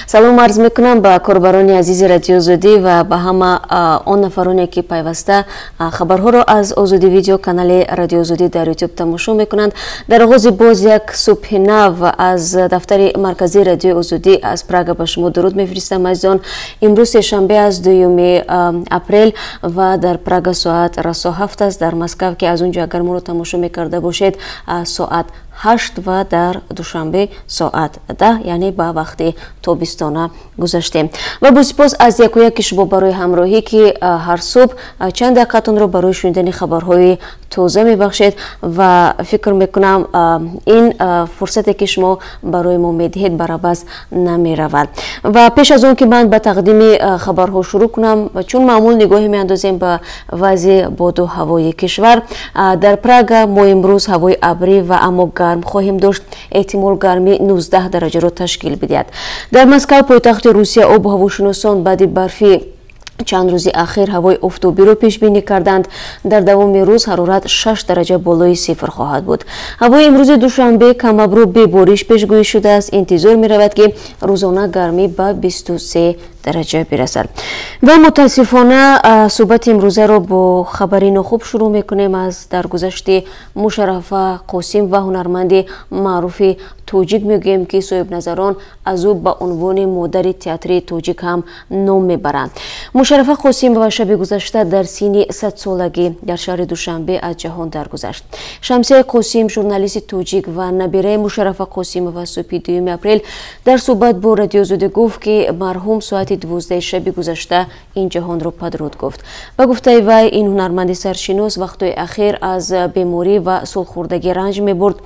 Салом арз мекунам ба корбарони азизи Радиои Озодӣ ва ба ҳама он нафароне, ки пайваста хабарҳоро аз Озодӣ Видео, канали Радиои Озодӣ дар Ютуб тамошо мекунанд. Дар оғози боз як субҳи нав аз дафтари марказии Радиои Озодӣ аз Прага ба шумо дуруд мефиристам, азизон. Имрӯз сешанбе аз, 2 апрел, ва дар Прага соат расо 7 аст. Дар Москав, ки аз он ҷо агар моро тамошо мекарда бошед, соат 8 ва дар Душанбе соат 10, яъне ба вақти тобистона гузаштем. Ва бо сипос аз яку яки шумо барои ҳамроҳӣ, ки ҳар субҳ чанд дақиқатонро барои шунидани хабарҳои тоза мебахшед, ва фикр мекунам, ин фурсате, ки шумо барои мо медиҳед, бар абас намеравад. Ва пеш аз он ки ман ба тақдими хабарҳо шурӯъ кунам, чун маъмул нигоҳе меандозем ба вазъи боду ҳавои кишвар. Дар Прага мо имрӯз ҳавои абрӣ ва аммо гарм хоҳем дошт, эҳтимол гармӣ 19 дараҷаро ташкил бидиҳад. Дар Москав, пойтахти Русия, обу ҳавошиносон баъди барфи чанд рӯзи ахир ҳавои офтобиро пешбинӣ карданд. Дар давоми рӯз ҳарорат 6 дараҷа болои сифр хоҳад буд. Ҳавои имрӯзи Душанбе камабру, бебориш пешгӯӣ шудааст. Интизор меравад, ки рӯзона гармӣ ба 23 дараҷа бирасад. Ва мутаассифона суҳбати имрӯзаро бо хабари нохуб шурӯъ мекунем. Аз даргузашти Мушаррафа Қосим ва ҳунарманди маъруфи тоҷик мегӯем, ки соҳибназарон аз ӯ ба унвони модари театри тоҷик ҳам ном мебаранд. Мушаррафа Қосимова шаби гузашта дар синни 100-солагӣ дар шаҳри Душанбе аз ҷаҳон даргузашт. Шамсияи Қосим, журналисти тоҷик ва набираи Мушаррафа Қосимова, субҳи 2 апрел дар суҳбат бо Радиои Озодӣ гуфт, ки марҳум соати 12 шаби гузашта ин ҷаҳонро падруд гуфт. Ба гуфтаи вай, ин ҳунарманди саршинос вақтҳои ахир аз беморӣ ва солхӯрдагӣ ранҷ мебурд.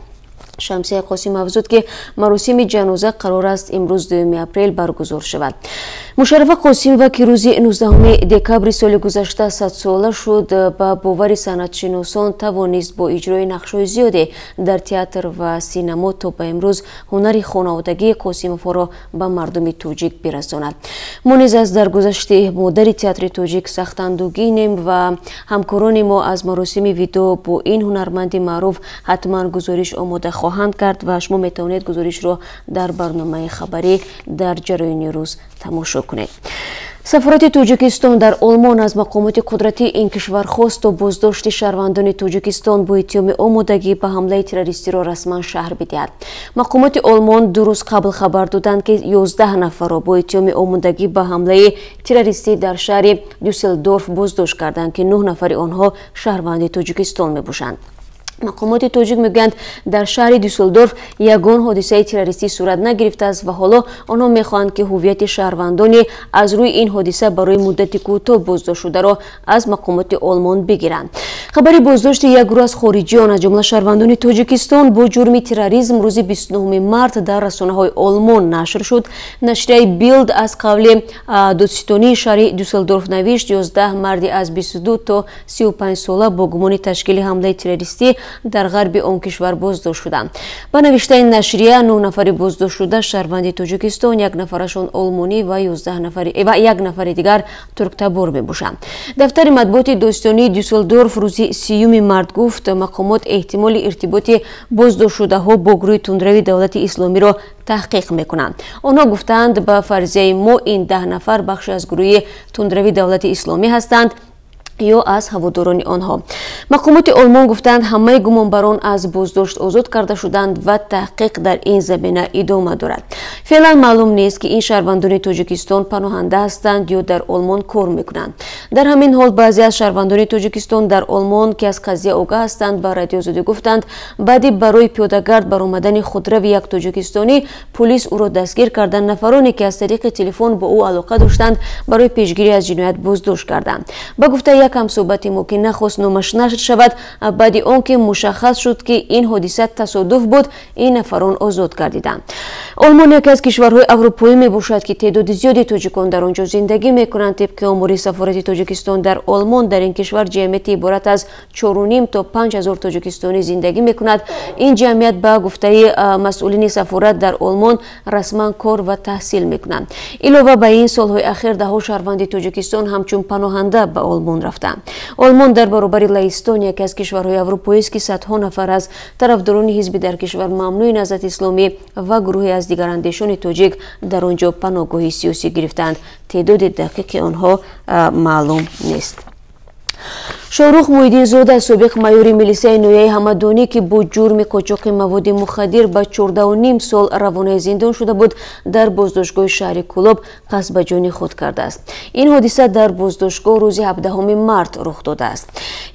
Шамсия Қосим афзуд, ки маросими ҷаноза қарор аст имрӯз, 2 апрел, баргузор шавад. Мушаррафа Қосимова, ки рӯзи 19 декабри соли гузашта 100-сола шуд, ба бовари санъатшиносон тавонист бо иҷрои нақшҳои зиёде дар театр ва синамо то ба имрӯз ҳунари хонаводагии Қосимовҳоро ба мардуми тоҷик бирасонад. Мо низ аз даргузашти модари театри тоҷик сахт андӯгинем ва ҳамкорони мо аз маросими видоъ бо ин ҳунарманди маъруф ҳатман гузориш омода хоҳанд кард ва шумо метавонед гузоришро дар барномаи хабарӣ дар ҷараёни рӯз тамошо кунед. Сафорати Тоҷикистон дар Олмон аз мақомоти қудратии ин кишвар хост, то боздошти шаҳрвандони Тоҷикистон бо иттиҳоми омодагӣ ба ҳамлаи террористиро расман шарҳ бидиҳад. Мақомоти Олмон 2 рӯз қабл хабар доданд, ки 11 нафарро бо иттиҳоми омодагӣ ба ҳамлаи террористӣ дар шаҳри Дюсселдорф боздошт карданд, ки нӯҳ нафари онҳо шаҳрванди Тоҷикистон мебошанд. Мақомоти тоҷик мегӯянд, дар шаҳри Дюсселдорф ягон ҳодисаи террористӣ сурат нагирифтааст ва ҳоло онҳо мехоҳанд, ки ҳуввияти шаҳрвандони аз рӯи ин ҳодиса барои муддати кӯтоҳ боздоштшударо аз мақомоти Олмон бигиранд. Хабари боздошти як гурӯҳ аз хориҷиён, аз ҷумла шаҳрвандони Тоҷикистон, бо ҷурми терроризм рӯзи 29 март дар расонаҳои Олмон нашр шуд. Нашрияи Билд аз қавли додситонии шаҳри Дюсселдорф навишт, 11 марди аз 22 то 35 сола бо гумони ташкили ҳамлаи террористӣ дар ғарби он кишвар боздошт шуданд. Ба навиштаи нашрия, нӯҳ нафари боздоштшуда шаҳрванди Тоҷикистон, як нафарашон олмонӣ ва ва як нафари дигар турктабор мебошанд. Дафтари матбуоти додситонии Дюсселдорф рӯзи 30 март гуфт, мақомот эҳтимоли иртиботи боздоштшудаҳо бо гурӯҳи тундрави Давлати Исломиро таҳқиқ мекунанд. Онҳо гуфтаанд, ба фарзияи мо, ин 10 нафар бахше аз гурӯҳи тундрави Давлати Исломӣ ҳастанд ё аз ҳаводорони онҳо. Мақомоти Олмон гуфтанд, ҳамаи гумонбарон аз боздошт озод карда шуданд ва таҳқиқ дар ин замина идома дорад. Феълан маълум нест, ки ин шаҳрвандони Тоҷикистон паноҳанда ҳастанд ё дар Олмон кор мекунанд. Дар ҳамин ҳол, баъзе аз шаҳрвандони Тоҷикистон дар Олмон, ки аз қазия огаҳ ҳастанд, ба Радиои Озодӣ гуфтанд, баъди барои пиёдагард баромадани худрави як тоҷикистонӣ пулис ӯро дастгир карданд, нафароне, ки аз тариқи телефон бо ӯ алоқа доштанд, барои пешгирӣ аз ҷиноят боздошт карданд. Ба гуфтаи як ҳамсӯҳбати мо, ки нахост номаш нашр шавад, баъди он ки мушаххас шуд, ки ин ҳодиса тасодуф буд, ин нафарон озод гардиданд. Олмон яке аз кишварҳои аврупоӣ мебошад, ки теъдоди зиёди тоҷикон дар он ҷо зиндагӣ мекунанд. Тибқи омори сафорати Тоҷикистон дар Олмон, дар ин кишвар ҷамъияти иборат аз 4,5 то 5 ҳазор тоҷикистонӣ зиндагӣ мекунад. Ин ҷамъият, ба гуфтаи масъулини сафорат, дар Олмон расман кор ва таҳсил мекунанд. Илова ба ин, солҳои ахир даҳҳо шаҳрванди Тоҷикистон ҳамчун паноҳанда ба Олмон рафтанд. Олмон дар баробари Лаҳистон яке аз кишварҳои аврупоист, ки садҳо нафар аз тарафдорони ҳизби дар кишвар мамнӯи Наҳзати Исломӣ ва гурӯҳе аз дигарандешон ҷаҳркашони тоҷик дар он ҷо паноҳгоҳи сиёсӣ гирифтаанд. Теъдоди дақиқи онҳо маълум нест. Шоҳрух Муҳиддинзода, собиқ майори милисияи ноҳияи Ҳамадонӣ, ки бо ҷурми қочоқи маводи мухаддир ба 14,5 сол равонаи зиндон шуда буд, дар боздоштгоҳи шаҳри Кӯлоб қасд ба ҷони худ кардааст. Ин ҳодиса дар боздоштгоҳ рӯзи 17 март рух додааст.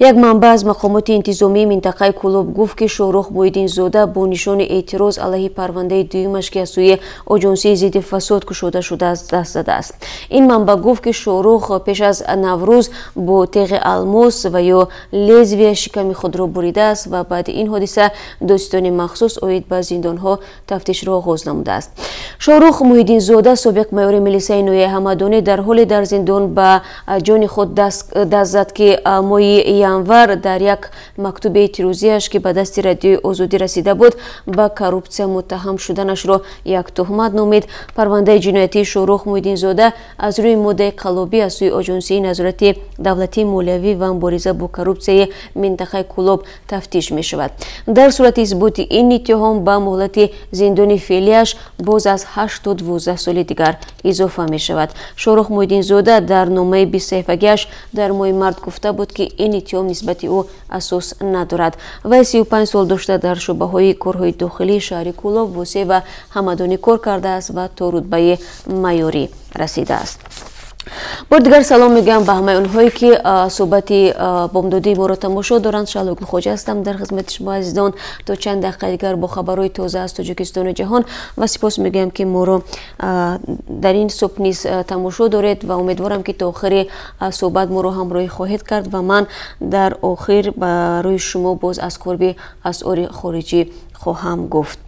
Як манбаъ аз мақомоти интизомии минтақаи Кӯлоб гуфт, ки Шоҳрух Муҳиддинзода бо нишони эътироз алайҳи парвандаи дуюмаш, ки аз сӯи Оҷонсии зидди фасод кушода шудааст, даст задааст. Ин манбаъ гуфт, ки Шоҳрух пеш аз Наврӯз бо теғи алмос ва ё лезвия шиками худро буридааст ва баъди ин ҳодиса додситони махсус оид ба зиндонҳо тафтишро оғоз намудааст. Шоҳрух Муҳиддинзода, собиқ майори милисияи ноҳияи Ҳамадонӣ, дар ҳоле дар зиндон ба ҷони худ даст зад, ки моҳи январ дар як мактуби эътирозиаш, ки ба дасти Радиои Озодӣ расида буд, ба коррупсия муттаҳам шуданашро як туҳмат номид. Парвандаи ҷиноятии Шоҳрух Муҳиддинзода аз рӯи моддаи қаллобӣ аз сӯи Оҷонсии назорати давлатии молиявӣ ва мубориза бо коррупсияи минтақаи Кӯлоб тафтиш мешавад. Дар сурати исботи ин иттиҳом ба муҳлати зиндони феълиаш боз аз 8 то 12 соли дигар изофа мешавад. Шоҳрух Муҳиддинзода дар номаи 20 саҳифагиаш дар моҳи март гуфта буд, ки ин иттиҳом нисбати ӯ асос надорад. Вай 35 сол дошта, дар шӯъбаҳои корҳои дохилии шаҳри Кӯлоб, Восеъ ва Ҳамадонӣ кор кардааст ва то рутбаи майорӣ расидааст. Бори дигар салом мегӯям ба ҳамаи онҳое, ки суҳбати бомдодии моро тамошо доранд. Шаҳло Гулхоҷа ҳастам дар хизмати шумо, азизон, то чанд дақиқаи дигар бо хабарҳои тоза аз Тоҷикистону ҷаҳон. Ва сипос мегӯям, ки моро дар ин субҳ низ тамошо доред, ва умедворам, ки то охири суҳбат моро ҳамроҳӣ хоҳед кард. Ва ман дар охир барои шумо боз аз қурби асъори хориҷӣ хоҳам гуфт.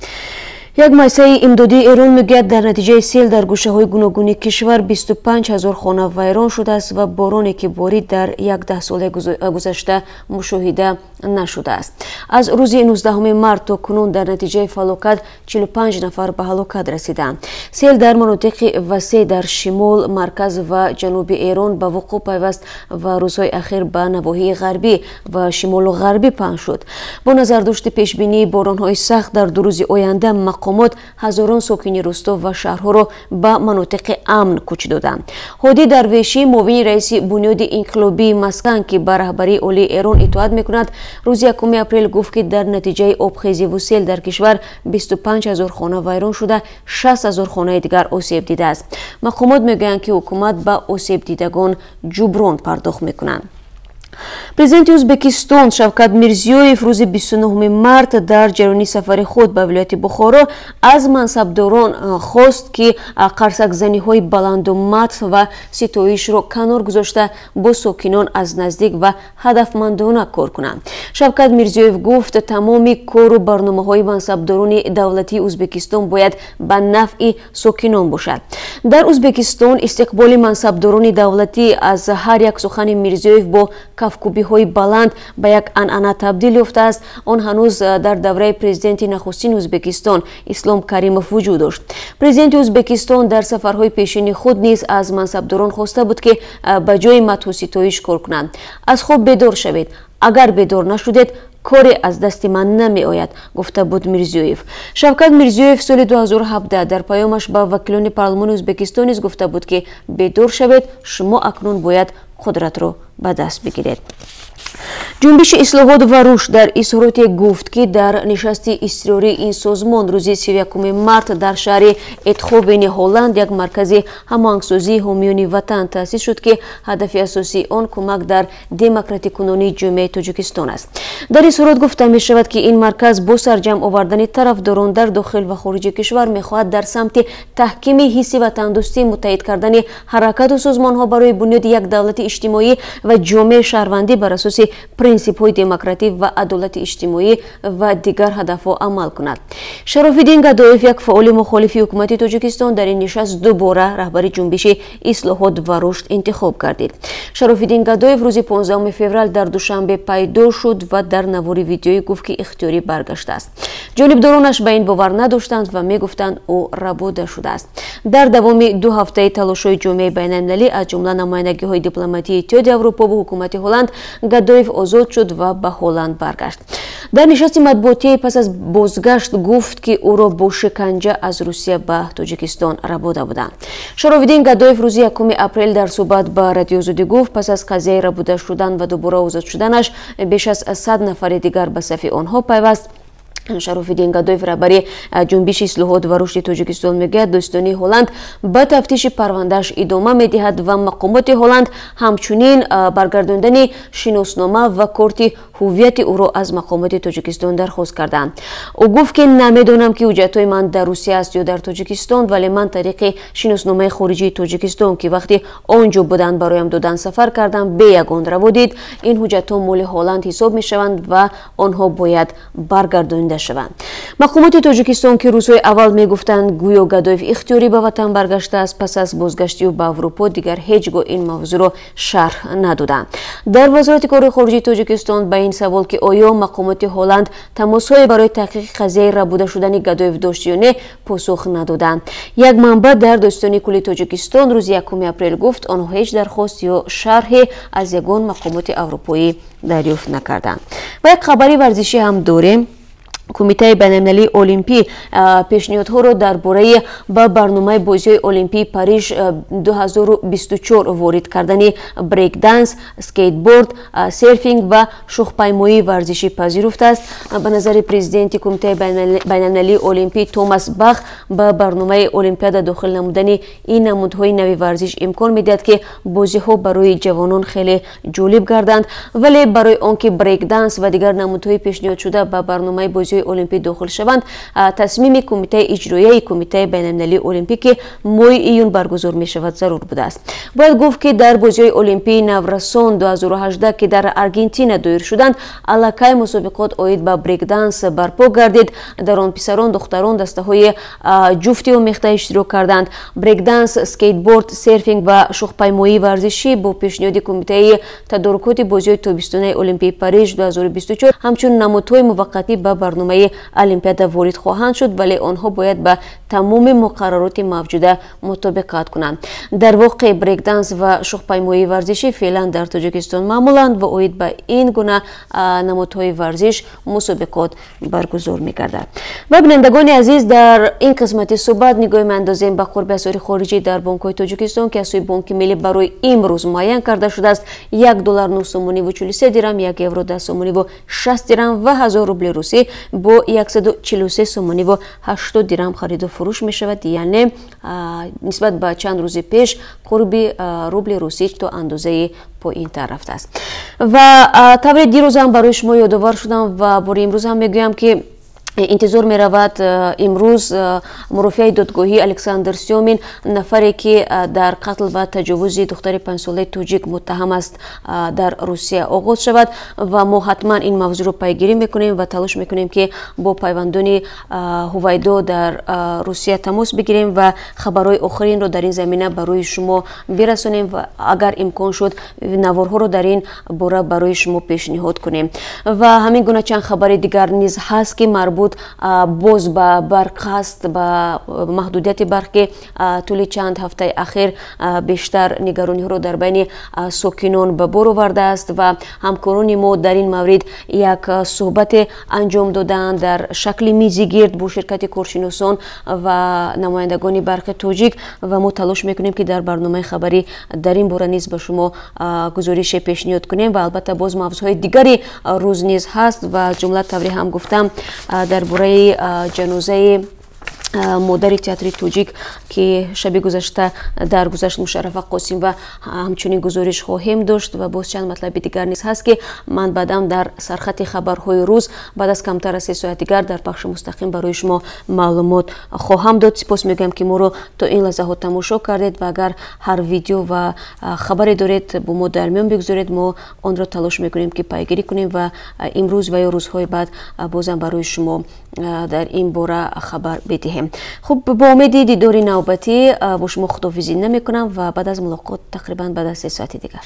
Як муассисаи имдодии Эрон мегӯяд, дар натиҷаи сел дар гӯшаҳои гуногуни кишвар 25 ҳазор хона вайрон шудааст ва бороне, ки борид, дар як даҳсолаи гузашта мушоҳида нашудааст. Аз рӯзи 19 март то кунун дар натиҷаи фалокат 45 нафар ба ҳалокат расидаанд. Сел дар манотиқи васеъ дар шимол, марказ ва ҷануби Эрон ба вуқӯъ пайваст ва рӯзҳои ахир ба навоҳии ғарбӣ ва шимолу ғарбӣ паҳн шуд. Бо назардошти пешбинии боронҳои сахт дар 2 рӯзи оянда, мақомот ҳазорон сокини рӯсто ва шаҳрҳоро ба манотиқи амн кӯч доданд. Ҳодӣ Дарвешӣ, муовини раиси Бунёди инқилобии маскан, ки ба раҳбарии олии Эрон итоат мекунад, рӯзи 1 апрел гуфт, ки дар натиҷаи обхезиву сел дар кишвар 25 ҳазор хона вайрон шуда, 60 ҳазор хонаи дигар осеб дидааст. Мақомот мегӯянд, ки ҳукумат ба осебдидагон ҷуброн пардохт мекунанд. Президенти Ӯзбекистон Шавкат Мирзиёев рӯзи 29 март дар ҷараёни сафари худ ба вилояти Бухоро аз мансабдорон хост, ки қарсакзаниҳои баланду мадҳ ва ситоишро канор гузошта, бо сокинон аз наздик ва ҳадафмандона кор кунанд. Шавкат Мирзиёев гуфт, тамоми кору барномаҳои мансабдорони давлатии Ӯзбекистон бояд ба нафъи сокинон бошад. Дар Ӯзбекистон истиқболи мансабдорони давлатӣ аз ҳар як сухани Мирзиёев бо кафкӯбиҳои баланд ба як анъана табдил ёфтааст. Он ҳанӯз дар давраи президенти нахустини Ӯзбекистон Ислом Каримов вуҷуд дошт. Президенти Ӯзбекистон дар сафарҳои пешини худ низ аз мансабдорон хоста буд, ки ба ҷои мадҳу ситоиш кор кунанд. «Аз хоб бедор шавед. Агар бедор нашудед, коре аз дасти ман намеояд», гуфта буд Мирзиёев. Шавкат Мирзиёев соли 2017 дар паёмаш ба вакилони парлумони Ӯзбекистон низ гуфта буд, ки бедор шавед, шумо акнун бояд қудратро ба даст бигиред. Ҷунбиши ислоҳот ва рушд дар изҳороте гуфт, ки дар нишасти изтирории ин созмон рӯзи 31 март дар шаҳри Эйтховени Ҳолланд як маркази ҳамоҳангсозии ҳомиёни ватан таъсис шуд, ки ҳадафи асосии он кӯмак дар демократикунонии ҷомеаи Тоҷикистон аст. Дар изҳорот гуфта мешавад, ки ин марказ бо сарҷамъ овардани тарафдорон дар дохил ва хориҷи кишвар мехоҳад дар самти таҳкими ҳисси ватандӯстӣ, муттаҳид кардани ҳаракату созмонҳо барои бунёди як давлати иҷтимоӣ ва ҷомеаи шаҳрвандӣ бар асоси принсипҳои демократӣ ва адолати иҷтимоӣ ва дигар ҳадафҳо амал кунад. Шарофиддин Гадоев, як фаъоли мухолифи ҳукумати Тоҷикистон, дар ин нишаст дубора раҳбари Ҷунбиши ислоҳот ва рушд интихоб гардид. Шарофиддин Гадоев рӯзи 15 феврал дар Душанбе пайдо шуд ва дар навори видеоӣ гуфт, ки ихтиёрӣ баргаштааст. Ҷонибдоронаш ба ин бовар надоштанд ва мегуфтанд, ӯ рабуда шудааст. Дар давоми 2 ҳафтаи талошҳои ҷомеаи байналмилалӣ, аз ҷумла намояндагиҳои дипломатии Иттиҳоди Аврупо ва ҳукумати Ҳолланд, Гадоев озод. озод шуд ва ба Ҳолланд баргашт. Дар нишасти матбуотӣ пас аз бозгашт гуфт, ки ӯро бо шиканҷа аз Русия ба Тоҷикистон рабуда буданд. Шарофиддин Гадоев рӯзи 1 апрел дар суҳбат ба Радиои Озодӣ гуфт, пас аз қазияи рабуда шудан ва дубора озод шуданаш беш аз 100 нафари дигар ба сафи онҳо пайваст. Шарофиддин Гадоев, раҳбари ҷунбиши ислоҳот ва рушди Тоҷикистон, мегӯяд, додситонии Ҳолланд ба тафтиши парвандааш идома медиҳад ва мақомоти Ҳолланд ҳамчунин баргардондани шиноснома ва корти ҳуввияти ӯро аз мақомоти Тоҷикистон дархост карданд. Ӯ гуфт, ки намедонам, ки ҳуҷҷатҳои ман дар Русия аст ё дар Тоҷикистон, вале ман тариқи шиносномаи хориҷии Тоҷикистон, ки вақти он ҷо буданд бароям додан, сафар кардам бе ягон раводид. Ин ҳуҷҷатҳо моли Ҳолланд ҳисоб мешаванд ва онҳо бояд баргардонида шаванд. Мақомоти Тоҷикистон, ки рӯзҳои аввал мегуфтанд, гӯё Гадоев ихтиёрӣ ба ватан баргаштааст, пас аз бозгашти ӯ ба Аврупо дигар ҳеҷ гоҳ ин мавзӯъро шарҳ надоданд. Дар Вазорати корҳои хориҷии Тоҷикистон ба ин савол, ки оё мақомоти Ҳолланд тамосҳое барои таҳқиқи қазияи рабуда шудани Гадоев дошт ё не, посух надоданд. Як манбаъ дар Додситонии кулли Тоҷикистон рӯзи 1 апрел гуфт, онҳо ҳеҷ дархост ё шарҳе аз ягон мақомоти аврупоӣ дарёфт накарданд. Ва як хабари варзишӣ ҳам дорем. Кумитаи байналмилалии олимпӣ пешниҳодҳоро дар бораи ба барномаи бозиҳои олимпии Париж 2024 ворид кардани брейкданс, скейтборд, серфинг ва шӯхпаймоии варзишӣ пазируфтааст. Ба назари президенти Кумитаи байналмилалии олимпӣ Томас Бах, ба барномаи Олимпиада дохил намудани ин намудҳои нави варзиш имкон медиҳад, ки бозиҳо барои ҷавонон хеле ҷолиб гарданд. Вале барои он ки брейкданс ва дигар намудҳои пешниҳодшуда ба барномаи бозиҳои олимпӣ дохил шаванд, тасмими кумитаи иҷроияи Кумитаи байналмилалии олимпӣ, ки моҳи июн баргузор мешавад, зарур будааст. Бояд гуфт, ки дар бозиҳои олимпии наврасон 2018, ки дар Аргентина доир шуданд, аллакай мусобиқот оид ба брейкданс барпо гардид. Дар он писарон, духтарон, дастаҳои ҷуфти омехта иштирок карданд. Брейкданс, скейтборд, серфинг ва шӯхпаймоии варзишӣ бо пешниҳоди кумитаи тадорукоти бозиҳои тобистонаи олимпии Париж 2024 ҳамчун намудҳои муваққатӣ ба барномаи Олимпиада ворид хоҳанд шуд, вале онҳо бояд ба тамоми муқаррароти мавҷуда мутобиқат кунанд. Дар воқеъ, брейкданс ва шӯхпаймоии варзишӣ феълан дар Тоҷикистон маъмуланд ва оид ба ин гуна намудҳои варзиш мусобиқот баргузор мегардад. Ва бинандагони азиз, дар ин қисмати суҳбат нигоҳ меандозем ба қурби асъори хориҷӣ дар бонкҳои Тоҷикистон, ки аз сӯи Бонки Миллӣ барои имрӯз муайян карда шудааст. 1 доллар 9 сомониву 43 дирам, 1 евро 10 сомониву 60 дирам ва 1000 рубли русӣ бо 143 сомониву 80 дирам хариду фурӯш мешавад. Яъне нисбат ба чанд рӯзи пеш қурби рубли русӣ то андозаи поинтар рафтааст. Ва тавре дирӯзам барои шумо ёдовар шудам ва бори имрӯз ҳам мегӯям, ки интизор меравад имрӯз мурофиаи додгоҳии Александр Сёмин, нафаре ки дар қатл ва таҷовузи духтари панҷсолаи тоҷик муттаҳам аст, дар Русия оғоз шавад ва мо ҳатман ин мавзӯъро пайгирӣ мекунем ва талош мекунем, ки бо пайвандони ҳувайдо дар Русия тамос бигирем ва хабарҳои охиринро дар ин замина барои шумо бирасонем ва агар имкон шуд, наворҳоро дар ин бора барои шумо пешниҳод кунем. Ва ҳамин гуна чанд хабари дигар низ ҳаст, ки марбут боз ба барқ аст, ба маҳдудияти барқ, ки тӯли чанд ҳафтаи ахир бештар нигарониҳоро дар байни сокинон ба бор овардааст ва ҳамкорони мо дар ин маврид як суҳбате анҷом додаанд дар шакли мизи гирд бо ширкати коршиносон ва намояндагони Барқи Тоҷик ва мо талош мекунем, ки дар барномаи хабарӣ дар ин бора низ ба шумо гузорише пешниҳод кунем. Ва албатта боз мавзӯъҳои дигари рӯз низ ҳаст ва аз ҷумла, тавре ҳам гуфтам, дар бораи ҷанозаи модари театри тоҷик, ки шаби гузашта даргузашт, Мушаррафа Қосимова, ҳамчунин гузориш хоҳем дошт. Ва боз чанд матлаби дигар низ ҳаст, ки ман баъдам дар сархати хабарҳои рӯз баъд аз камтар аз 3 соат дигар дар пахши мустақим барои шумо маълумот хоҳам дод. Сипос мегӯям, ки моро то ин лаҳзаҳо тамошо кардед ва агар ҳар видео ва хабаре доред, бо мо дар миён бигузоред. Мо онро талош мекунем, ки пайгирӣ кунем ва имрӯз ва ё рӯзҳои баъд бозам барои шумо дар ин бора хабар бидиҳем. Хуб, бо умеди дидори навбатӣ бо шумо худоҳофизӣ намекунам ва баъд аз мулоқот тақрибан баъд аз 3 соати дигар.